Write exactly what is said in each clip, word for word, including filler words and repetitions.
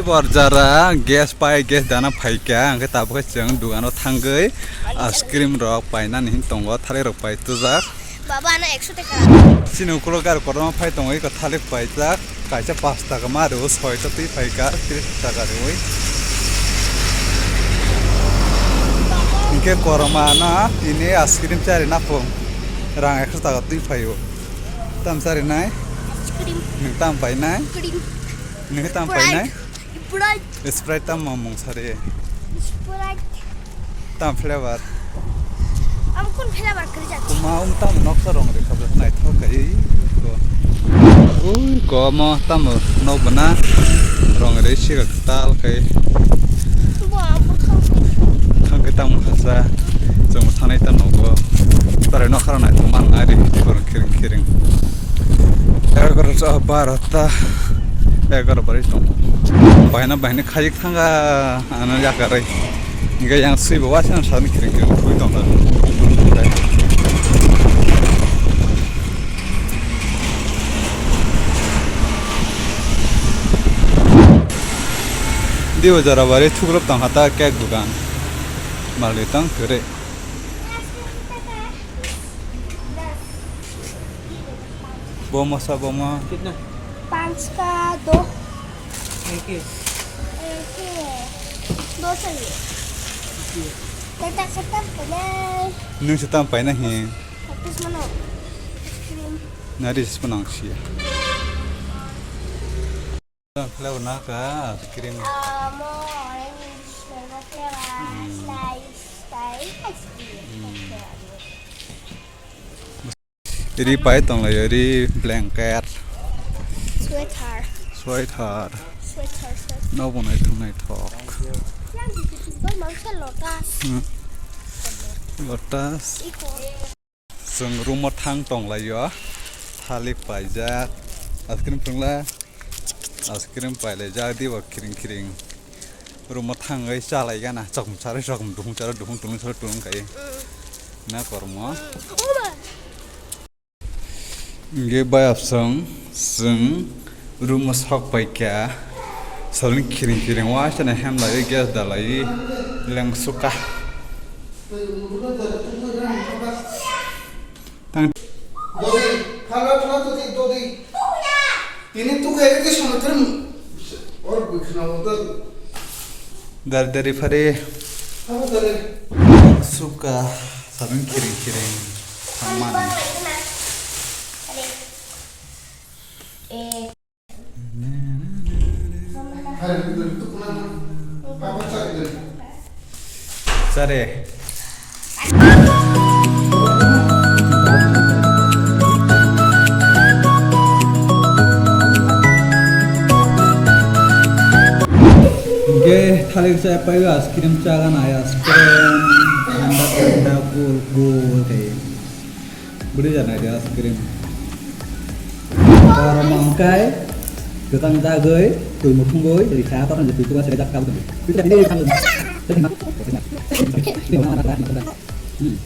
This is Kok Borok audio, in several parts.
Bor jara gas pai, gas dana phaikha, hwnkhe tabukhe chwng dukano thangwi ice cream rok painani hin tongo, thalai rok pai tujak. Baba, ano ekso taka. Chini ukulo gari kotorma phai tongo, eko thalik paijak, kaisa pash taka ma rwo, soita twi phaikha, tris taka rwi. Hinkhe koroma no tini ice cream chari naphung, rang ekso taka twi phaio. Tam chari nai? Ice cream. Nwng tam painai? Cream. Nwng tam painai? Sprite. Sprite. Sprite tam mamung sari. Sprite. Tam flavor. Am kun flavor krijak. Kuma um tam noksa rong rikha naithok kai ko. Ui ko mo tam nok bana rong ri sika tal kai. Bo am khang. Khang kai tam khasa. Jong thanai tam nogo. Tare noksa rong naithok mang ari kiring kiring. Egarota, barota, egarota bari tong. Bahina bahini khajik thanga ano yakarwi. Hinkhe yang swibo waisa sani kiring kiring khui tong. Dibo jora bari thuklop tong hata cake dukan. Malwi tong kwrwi. Bo masa bo ma. कितना? पाँच का दो। एक ही। एक ही है। दो सौ ही। ये। Tata kata pala. Nung sa tam paina hi. Tapos mano. Ice cream. Nari sa panang siya. Flavor na ka ice cream. Amo orange mango flavor, slice, slice, ice cream. Ri pai tong lai ri blanket. Sweater. Sweater. Sweater, sweater. No bo naithok naithok. Yang di situ gol mangsa lotus. Hmm. Lotus. Iko. Chwng room o thang tong lai o, thalik paijak, ice cream phwrwngla, ice cream pailaijak, dibo kiring kiring. Room o thangwi chalaigana, chokmung charwi chokmung, duhung charwi duhung, tulung charwi tulung kai. Na kormo. Hinkhe bayapsong chwng room o sok paikha, salni kiring kiring waisa na hem laiwi gas dalaiwi lengsukha. Tang. Dodi, khala khala dodi, dodi. Tini tuku eke ke sono terem. Or bikna modal. Dar dari fare. Apa tadi? Suka, saling kiring-kiring. Aman. Eh. Sare. Ge thalik sa pai ice cream chagan ai ice cream. Thanda thanda cool cool tei. Bwrwi janai de ice cream. Korom wngkai, kwtang dagwi, twi muthungwi, risa kotor je twi kwbang se jak kabo twi. Twi twi twi twi. Hmm.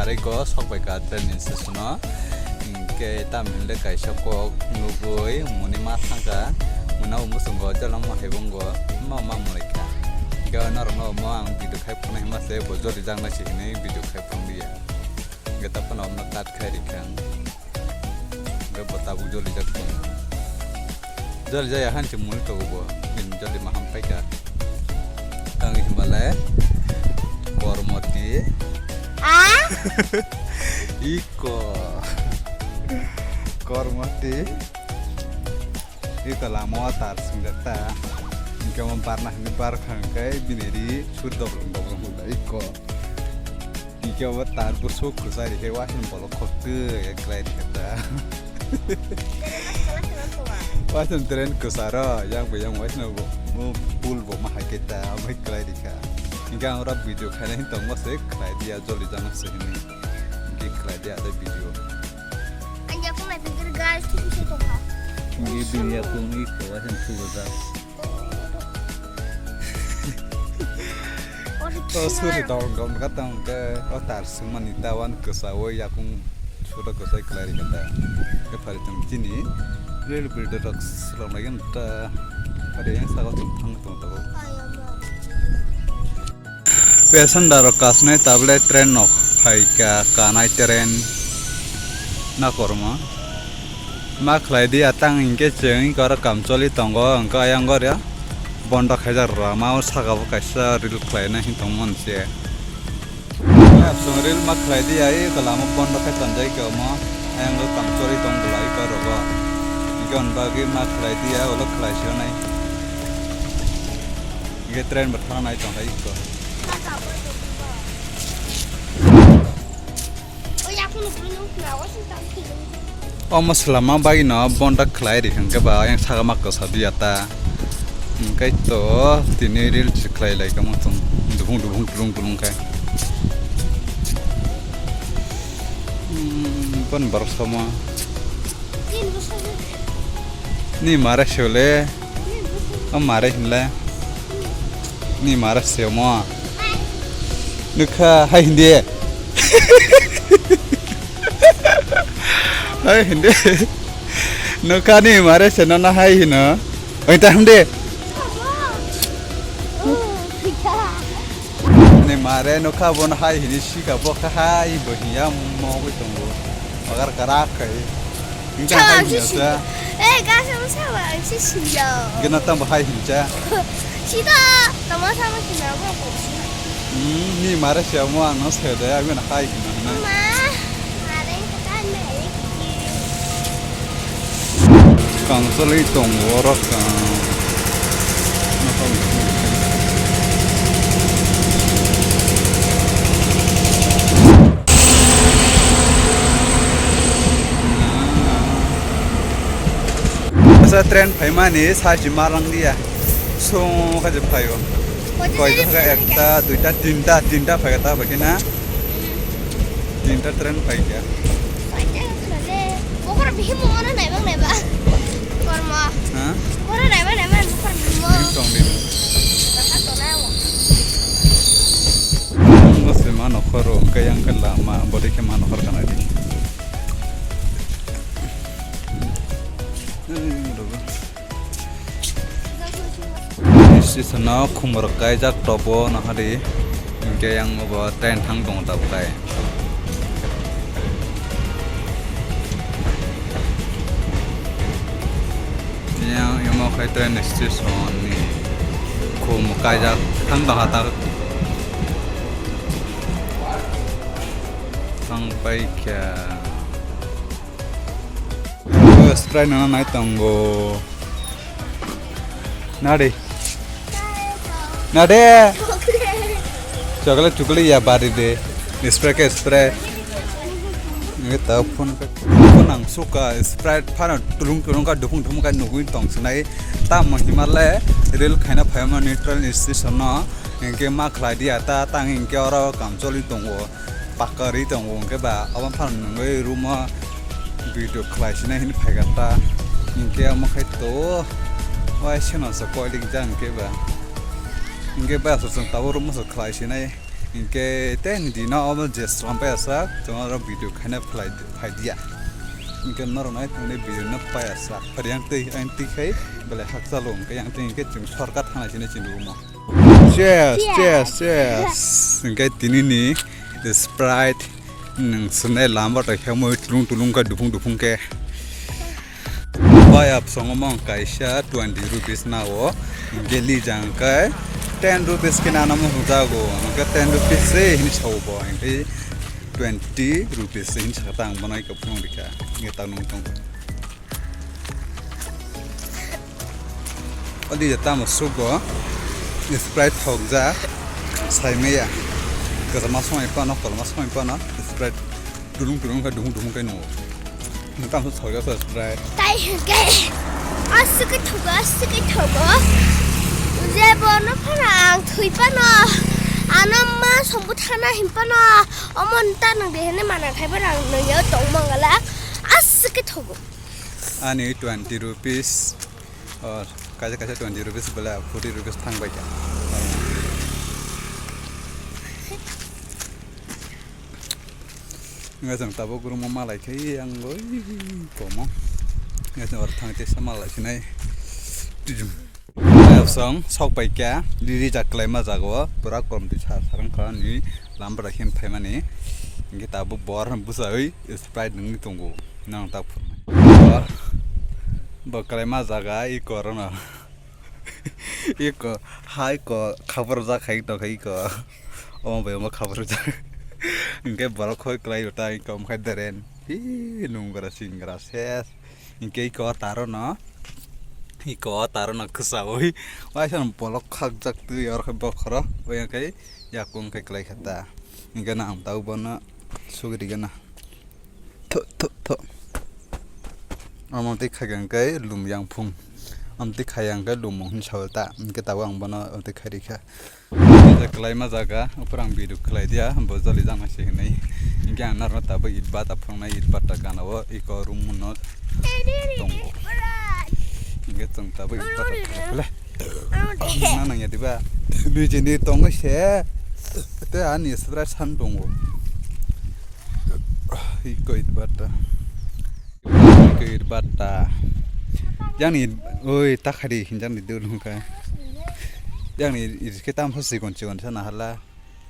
Tei go sok bai ka train ni station o. Hinkhe tam hinle kaisa kok nugui muni ma thangkha. Muna bo muchungo jolong ma hai bo wngkha. Ma ma mulaikha. Hinkhe norokno omo ang video khai phunai hima se bo joli jaknai se hinui video khai phunliya. Hinkhe ta phano omno cut khai rikha ang. Hinkhe bo tabuk jolijak tongo. Joli jaya han se muli tongo bo. Bini joli ma ham paikha. Ang himalai Kormoti. Ah? Iko. Kormoti. Iko lama o tar swngjak ta. Hinkhe omo barna hinwi barkha hinkhe bini ri sur doblong doblong hwnla iko. Hinkhe obo tar bwswk kwchai rikhe waisano bolok khok twi eklai rikhe ta. Waisano train kwcharo yang bo yang waisano bo, bo pool bo ma hai khe ta omo eklai rikha. Hinkhe ang oro video khaina hin tongma se khlai diya joli jana se hinwi. Hinkhe khlai diya ta video. Ang yakung nai pingkir guys, tu bisa tongkha. Ini dunia kung iko waisano thubajak. O suri dong dong ka tong ke o tar sumani tawan kwsa o yakung sura kwsa klai ri kata. Ke phari tong chini rel bil de rok slong lagi ta. Pada yang sago tong thang tong tong. Passenger rok kasnai tablet train nok phaikha kanai train na kormo. Ma khlai di atang hinkhe chwng oro kam choli tongo hwnkhe ayang oro bondo khaijak rama o saka o kaisa reel khlaina hin tongmani se. Chwng reel ma khlai di ai lama bondo khai tonjai khe omo ayang o kam choli tong bolai iko rogo. Hinkhe hwn bagwi ma khlai di ai ulo khlai se nai. Hinkhe train bo thang nai tong hai iko. O yakung nukung nukung na, o sing tam sing. O mwsla ma bagwi no bonda khlai ri hwnkhe ba yang saka ma kwsa biya ta. Hwnkhe to tini reel se khlai lai kamo tong dubung dubung dubung dubung khe. Hmm, bon borok sama. Tin bwsajwk. Ni mare sole. O mare hinle. Ni mare se mo. Nukha hai hindi. Hai hindi. Nukha ni mare se no na hai hino. Oi ta hindi. Ni mare nukha bo no hai hini sika bo kha hai bo hiya mo wi tongo. Agar karak kai. Hingke Chao, ang ang si hino si. Sa. Eh, gasa mo sawa, ang si si yo. Gana tang bahai hincha. Sida, tama sama sina mo ko si. Hmm, ni mara siya mo ang no se de, ang na hai hino na. Ma, mare ko kan na ek ki. Kang sali tong worok kang. Asa train phaimani sachi marang dia. Song kha je phaio. Koi kha ekta, duita, tinta, tinta phai ta bakhina. Tinta train phai kya. Bokor bihim mo na nai bang nai ba. Kormo. Ha? Bokor nai ba nai ba bokor bihim mo. Bihim tong bihim. Baka to na mo. Bose ma nokhoro kayang kala ma bode ke ma nokhor kana di. Station o khumrok kaijak tobo nahari, hinkhe yang bo train thang tongo tabuk kai. Yang imo khai train station ni khum kaijak thang tongkha ta thang paikha. Sprite nana nai tongo. Nadi. Nadi. Chocolate, chocolate ya bari de. Sprite ke Sprite. Ini tahu phone ke. Phone ang suka Sprite phano tulung tulung ka dukung dukung ka nugui tong sinai. Tamo himale reel khaina phaima neutral station no. Hingke ma khlai dia ta tang hingke oro kam choli tongo. Pakari tongo, hingke ba obo phano nungui room o video khlai sinai hini phaikha ta, hingke omo khai to, waisano se koilik jang hingke ba, hingke ba aswk chwng tabuk room o se khlai sinai, Hinkhe tei ni dino obo je slam pai asa, chwng oro video khaina phlai, phai dia. Hinkhe norok nai thangni video no pai asa. Phariang tei ang twi khai belai hakchalo hinkhe yang tei hinkhe chwng shortcut thana sini chini room o. Cheers, cheers, cheers. Hinkhe tini ni Sprite nwng swnai lama ta khe moi tulung tulung khe dufung dufung khe. Bai apsongo mong kaisa twenty rupees nao, geli jang kai ten rupees khe nana mo jago, hwnkhe ten rupees se hin sao bo, hwnkhe twenty rupees se hin sa ta ang bono iko phung rikha, nge ta nung tong. Odi tamo sugo, Sprite thok ja, sai meya, kwchama somai pano, kwchama somai pano, Sprite. Dulung dulung khe dulung dulung khe nungo. Nwng tamo thok ya sa Sprite. Tai hwnkhe aswk khe thogo, aswk khe thogo. Je bono phano ang thwi phano. Ano ma sombu thana hin phano. Omo ta nang de hene mana khai phano ang nang ya tong mangala. Aswk khe thogo. Ani twenty rupees. Or kaisa kaisa twenty rupees bela forty rupees thang bai kha. Wngkha chwng tabuk room o malai khai yang goi komo. Wngkha chwng oro thang teisa malai sinai. Ayok song sok pai kha, riri jak kwlai ma jaga o, pura kom twi sar sar wngkha ni lam bwrwi khe phaimani. Hinkhe tabuk bor bwsai Sprite nungwi tongo, nang tak phuru. Bo, bo kwlai ma jaga i korono. Iko, hai ko, khabar jak khai tong khai iko. Omo bai omo khabar jak. Hinkhe borok khoi kwlai rota iko, omo khai deren. Hi, nung gra sing gra ses. Hinkhe iko taro no. Iko taro no kwsaui. Waisa bolok khakjak twi oro khai bokhoro. Oya khai yakung khai kwlai kha ta. Hinkhe na ang tau bono sugri gana. Tho, tho, tho. Omo tei khaikha hwnkhe lum yang phung. Omo tei khaiya hwnkhe lum mung hinwi sao ta. Hinkhe tabuk ang bono omo tei khairikha. Khe kwlaima jaga, aphuru ang video khlai dia, bo joli jang nai se hinwi. Hinkhe ang norokno tabuk it bata phunuknai, it bata gana o iko room no tongo. Hinkhe chwng tabuk it bata phunukle. Na nangya diba? Nui jeni tongo se. Te ani sibra san tongo. Iko it bata. Iko it bata. Jani, oi, takhari, jani dul hungka. Jani, it ke tam sikon sikon sana hala.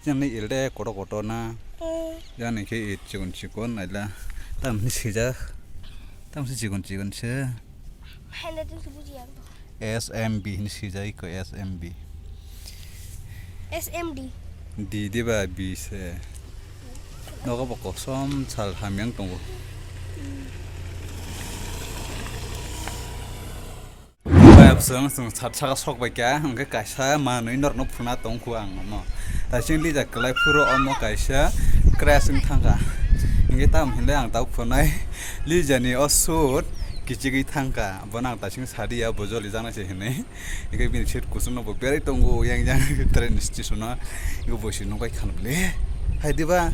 Jani ilde koto koto na. Jani ke it sikon sikon aila. Tam ni sija. Tam si sikon sikon se. Hende tu si buji ang. S M B hinwi swijak iko S M B. S M D. D diba B se. Nogo bo kosom sal hamyang tongo. Bai abswng chwng sat saka sok bai kha, hwnkhe kaisa manwi norokno phuna tong kho ang omo. Taising lija kwlai phuru omo kaisa crash wng thangkha. Hwnkhe tamo hinle ang tabuk phunai lijani o suit kichigwi thangkha. Bono ang taising sadi ya bo joli jaknai se hinwi. Hwnkhe bini seat kuchukno bo berai tongo yang yang train station o. Ego bo se nokbai khanle. Hai diba?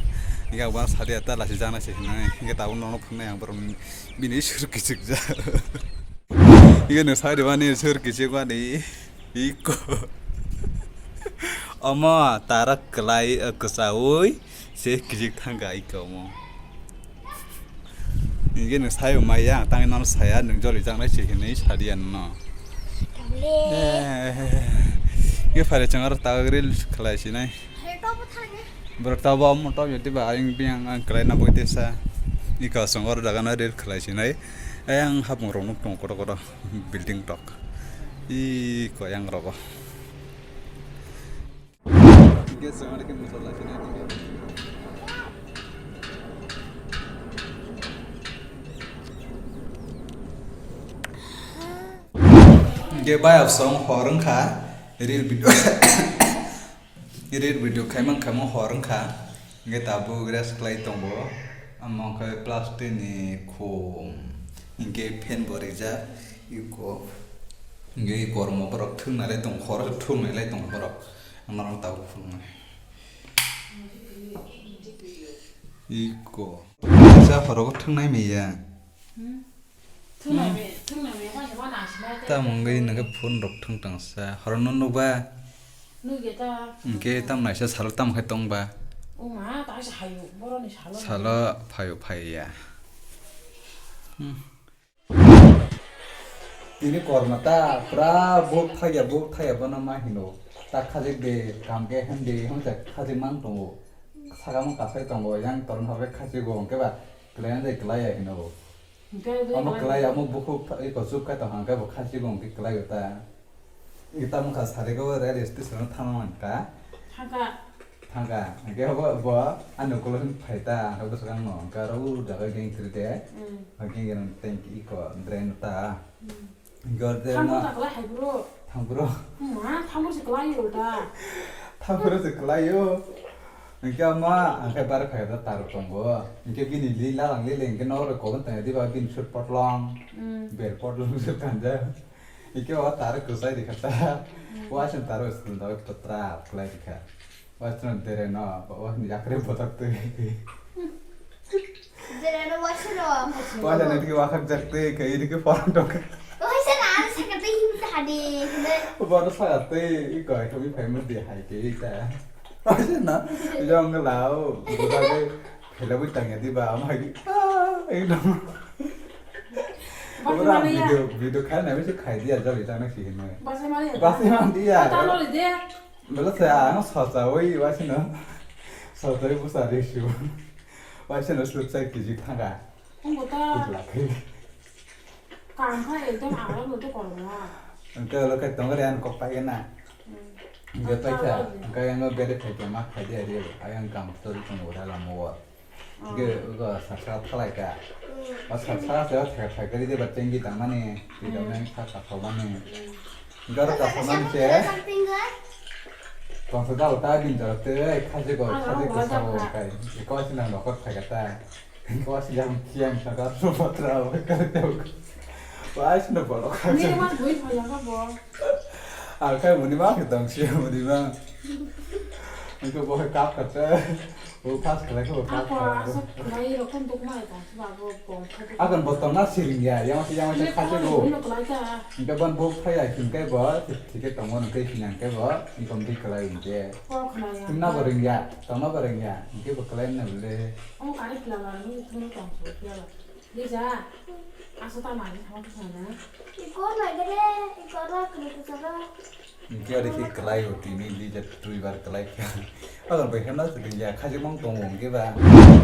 Hwnkhe ang bono sadi ya ta lasi jaknai se hinwi. Hwnkhe tabuk nono phunai ang borok bini sur kichik jak. Ego no sadi bani sur kichik bani. Iko. Omo tarak kwlai, eh, kwchaui se kichik thangkha iko omo. Hingke nwng sai maya, ang tangwi nono saya, nwng joli jaknai se hinwi sadi ya nono. Tabule. Eh, hingke phare chwng aro ta reel khlai sinai. Hai, tobo thangni. Borok tobo omo tobo yati ba ayang biyang ang khlai na bui tesa. Iko chwng oro jaga no reel khlai sinai. Ayang hapung rok nuk tongo kotor kotor building tok. Iko yang rogo. Hingke bayap song hor wngkha reel video, reel video khaimang khaimang hor wngkha, hingke tabuk rest khlai tongo, omo wngkha plastic ni khum, hingke fan bo rijak iko, hingke kormo borok thwng nai lai tongo, horo thwng nai lai tongo borok. Norok tabuk phunuknai. Iko. Sa horogo thwngnai maya. Hmm? Thwngnai me, thwngnai me, ma se ma nang sinai te. Tamo wngwi nokhe phone rok thwng tang sa. Horono nukba. Nugeta. Hingke tam naisa salo tam khai tongba. O ma, ta sa hayo, boroni salo. Salo phayo phaiya. Hmm. Tini korma ta pura buk thaya, buk thaya bono ma hino. Ta khajik de, kam ke hem de, hwnsa khajik mang tongo. Saka mo kasai tongo, yang toron habe khajik go, hingke ba, kelaina de kelai ya hino. Hingke de Amo kelai kelai ya, amo bukhuk tha-, iko chup kai tong hingke bo khajik go, hingke kelai ta. Ita mokha sari go rail station o thangma mankha. Thangkha. Thangkha. Hingke bo, bo, ano kolok ni phaita, ang khe bwswk ang no, hingke aro o jaga geng kiri de. Mm. Hingke geng tank iko drain ta. Mm. Hingke oro de Thangkha ma ta kwlai hai bro. Thangkuro. Hmm, ha, thangkuro se kwlai o ta. Thangkuro se kwlai o. Hingke ma, ang khe bar phaita taro tongo. Hingke bini li lalang li le, hingke no oro kogon tanya diba, bini sut potlong. Mm. Ber potlong sut kanja. Ike o taro kwchai rikha ta. Mm. Waisano taro school dagwi patra kwlai rikha. Waisano dere no, waisano yakre bothak twi. Dere no waisano. Waisano dike wakhak jak twi, ke idike porong tongkha. Waisano ano sakha twi himsa hadi, himsa. Boro sakha twi, i koi kami phai mudi hai ke ita. Waisano, jong lao, budai phela bui tangya diba, ama hai, ah, ekdom. Basi Ora mani ya. Video, video khai na, bisi khai dia, jali tang na sih ini. Basi mani ya. Basi mani dia. Talo le de. Bela saya, ano sosa, woi, waisano. Sosa, woi, busa, resu. Waisano, slut saya kijik thangka. Ungko ta. Kudla, khai. Kangkha ekdom aram no to kormo. Engke lo kai tongre an kok pai na. Hmm. Engke pai kha, engke yang bere khai ke ma khai dia ri, ayang kam to tong ora la mo. Engke ugo saksa thalai ka. O saksa se o thai thai kari de ba tengki tangmani, ti da nang sa ka thomani. Engke ro ka thomani se. Tong sa da ta din da te khai je ko, khai je ko sa ko kai. Ko sinang lokot khai ka ta. Kos yang kiang ka ka ro patra wa ka te. Wais no bolo ka. Ni mas bui phaya ka bo. Ar kai muni ma ke dong si muni ma. Engko bo kap ka te. Bo pas kala ko kap Ako ka. Asok lai ro kon duk mai ta ba bo pom kha. Agon bo tong na siring ya, yang si yang si kha se bo. Ni ko lai ta. Engko ban bo phaya kin kai bo, thik thik tong mo kai kin kai bo, ni kom dik kala in je. Ko khna ya. Tum na bo ring ya, tong na bo ring ya. Engko bo kala na le. Omo kani pila ba, nung, nung tong su pila ba. Lisa, aso ta mani thang thang na. Ikor na gere, ikor na kene tu sara. Hingke ori khe kwlai o tini Lisa twi bar kwlai khe. Agar bai hemna se ya khajimang tongo hingke ba. Hmm.